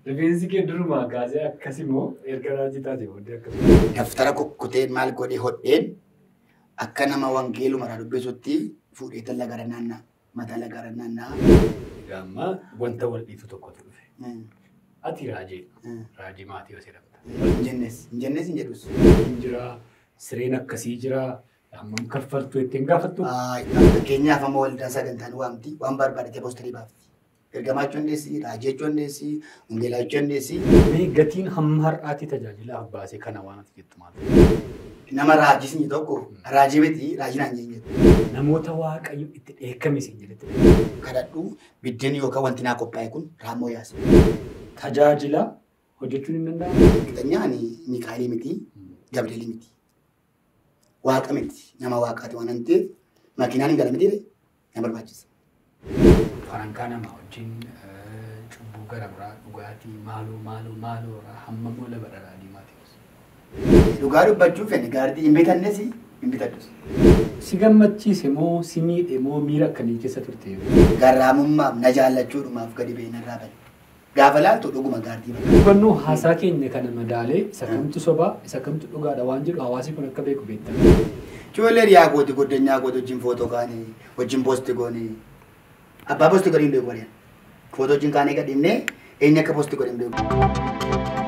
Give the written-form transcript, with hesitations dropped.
Rifeensi kee durumaa kaasee akkas immoo erga raajii taate booddee akkasuma. Daftara kukkuteen maal godhee hodheen akka nama wangeeluma irraa dubbisutti fuudhee tan lagara naannaa mataa lagara naannaa. Egaa amma wanta wal dhiitu tokkotu dhufe. Ati raajii raajii Maatiyoo jedhamta. Hin jennes hin jedhus. Hin jiraa, sireen akkasii jiraa, hammam kaffaltu ittiin gaafattu. Fakkeenyaaf amma waldaan sagantaan waamti waan barbaadate poosterii baafti. Ergamaa jechuu dandeessi, raajii jechuu dandeessi, wangeelaa jechuu dandeessi. Mee gatiin hamma har'aatti tajaajilaaf baase kana waan ati jettu maal? Nama raajii sin tokko raajii miti raajii naan jettu. Namoota Waaqayyo itti dheekkame sin jedhetti. Kadhadhu biddeen yookaan wanti naa qophaa'e kun raammoo yaasa. Tajaajila hojjechuun hin danda'amu. Qixanyaan Mikaa'elii miti, Gabri'eelii miti. Waaqa miti, nama waaqaati waan ta'eef makiinaan hin gala miti na barbaachisa. Farankaa nama wajjin cubbuu gara biraa dhugaatii maaloo maaloo maaloo irraa hammam ola badhaadhaa Maatiyos? Dhugaa dubbachuuf fedhe gaariitii hin bitannes hin bitadhus. Si gammachiise moo si miidhe moo miira akkamii keessa turte? Garraamummaaf na jaallachuudhumaaf gadi ba'ee narraa bane. Gaafa laaltu dhuguma gaariitii bakka. Hubannoo haasaa keenya kana madaalee isa kamtu sobaa isa kamtu dhugaadha waan jedhu hawaasi kun akka beeku beektan. Ijoollee dhiyaa kooti goddanyaa kooti wajjin footoo kaanee wajjin poosti goonee abbaa poosti godhee hin beeku bariyaan. Footoo wajjin kaanee gadhiifnee eenyu akka poosti godhee hin beeku.